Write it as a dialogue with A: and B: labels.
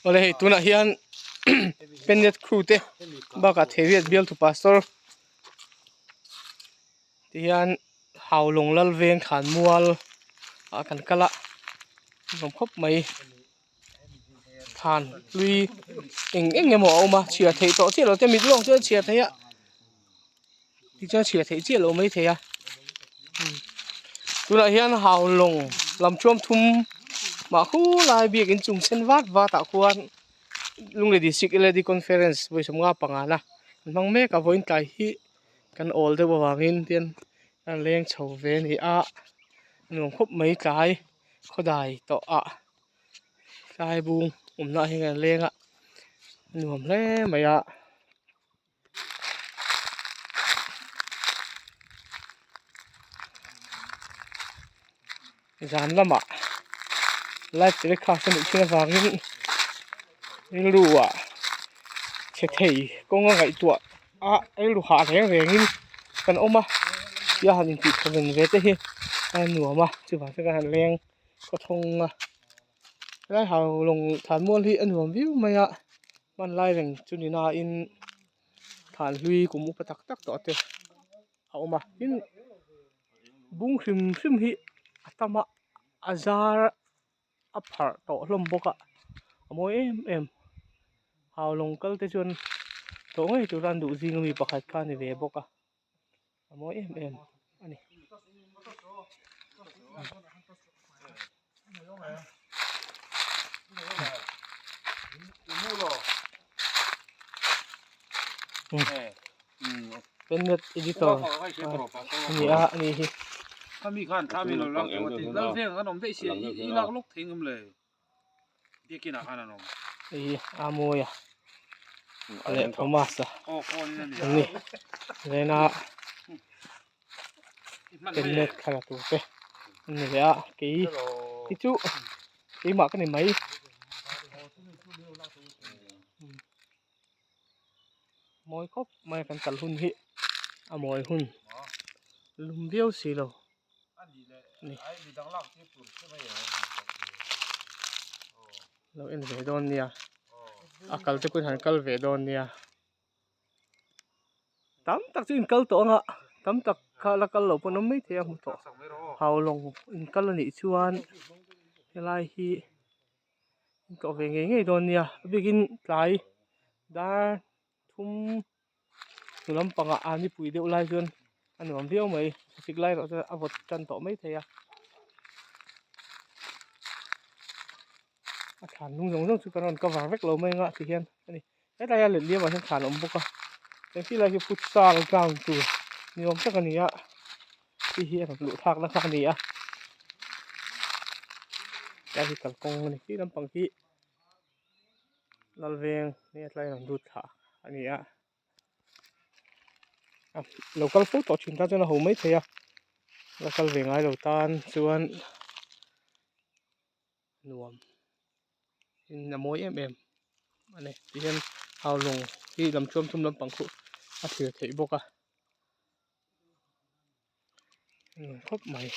A: Awle hei tunah hian Pennet crew te bakah Theriat bialtu pastor ti hian Haulawng lal veng thlan mual ah kan kal a nuam khawp mai thlan hlui eng eng emaw a awm a chhiar theih tawh chiah lo te mit lawng chuan chhiar theih a tichuan chhiar theih chiah loh mai thei a tunah hian Haulawng lam thuam thum mah khulai biakin chung sen vat vat ah khuan Lunglei District L A D Conference vawi sawmnga pangana an hmang mek a vawiin tlai hi kan awl deuh avangin tian a leng chho ve a ni a nuam khawp mai tlai khawdai tawh ah tlai bung awmna ah hian an leng a nuam hle mai a. Zan lamah live telecast a nih thin avangin rilru ah che thei kawng a ngaihtuah a rilru hah reng rengin kan awm a tia han intih thawven ve te hi a nuam a chuvang chuan kan han leng khawthawng a helai hau lawng thlan mual hi a nuam viau mai a. Hman lai reng chu ni nain thlan hlui kum upa tak tak tawh te a awm a tin bung hrim hrim hi a tam a a zar a pharh tawh hlawm bawk a a mawi em em haulawng kal te chuan tawh ngei tura an duh zing ami pakhat kha a ni ve bawk a a mawi em em a ni. Pennet editor a ni a ani hi. Hei hi a mawi a leh Thomas a ani Rena pennet thla la tur te an ni leh a kei hi chu keimah ka ni mai mawi khawp mai a kan kal hun hi a mawi hun lum viau si lo. Lo en ve dawn nia a kal te pawhin han kal ve dawn nia tam tak chu in kal tawh ang a tam tak kha la kal loh pawh an awm maithei a hmu tawh haulawng in kal a nih chuan helai hi in tlawh ve ngei ngei dawn nia a bikin tlai dar thum chu lampangah a nipui deuh lai chuan a nuam viau mai thlasik lai erawh chuan a vawt tan tawh maithei a a thlan hnung zawng zawng chu kan rawn cover vek lo mai ang a ti hian a ni hetlai a let liam ah hian thlan a awm bawk a he lai hi futsal ground tur ni awm tak a ni a hei hi a rawn luh thlak na kha a ni a helai hi kalkawng a ni khi lampang hi. Lalveng nge tlai an lut thla a ni a lo kal fo tawh thin tan chuan a ho mai thei a la kal ve ngai lo tan chuan nuam in a mawi em em a ni tihian haulawng hi lam thuam thum lampang khu a thlir theih bawk a nuam khawp mai.